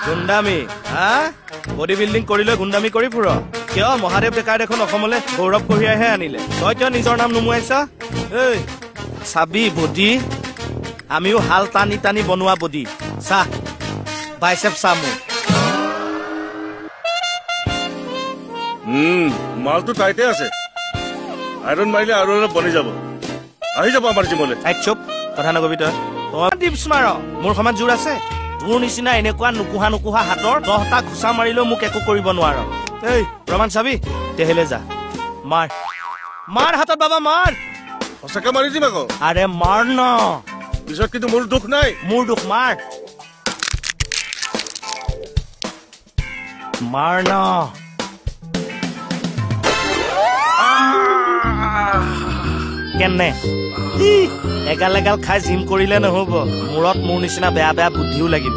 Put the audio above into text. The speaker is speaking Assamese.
গুণ্ডামি হা? বডি বিল্ডিং কৰি লৈ গুণ্ডামি কৰি ফুৰ কিয়? মহাদেৱ ডেকাই দেখোন অসমলৈ গৌৰৱ কঢ়িয়াইহে আনিলে, তই কিয় নিজৰ নাম নুমুৱাইছ? ঐ চাবি বডি, আমিও হাল টানি টানি বনোৱা বডি। চা বাইচেপ চা মোৰ। মালটো টাইটে আছে, আইৰণ মাৰিলে আৰু অলপ বনি যাব। আহি যাব আমাৰ জিমলৈ। চুপ, কথা নকবি তই। তই টিপছ মাৰ, মোৰ সমান জোৰ আছে। তোৰ নিচিনা এনেকুৱা নোকোহা নোকোহা হাতৰ 10টা ঘোচা মাৰিলেও মোক একো কৰিব নোৱাৰ। এই প্ৰমাণ চাবি, তেহেলে যা, মাৰ মাৰ হাতত বাবা মাৰ। সঁচাকে মাৰি দিম আকৌ। আৰে মাৰ ন, পিছত কিন্তু মোৰ দুখ নাই। মোৰ দুখ, মাৰ মাৰ ন। কেনে এগাল এগাল খাই জিম কৰিলে নহব, মূৰত মোৰ নিচিনা বেয়া বেয়া বুদ্ধিও লাগিব।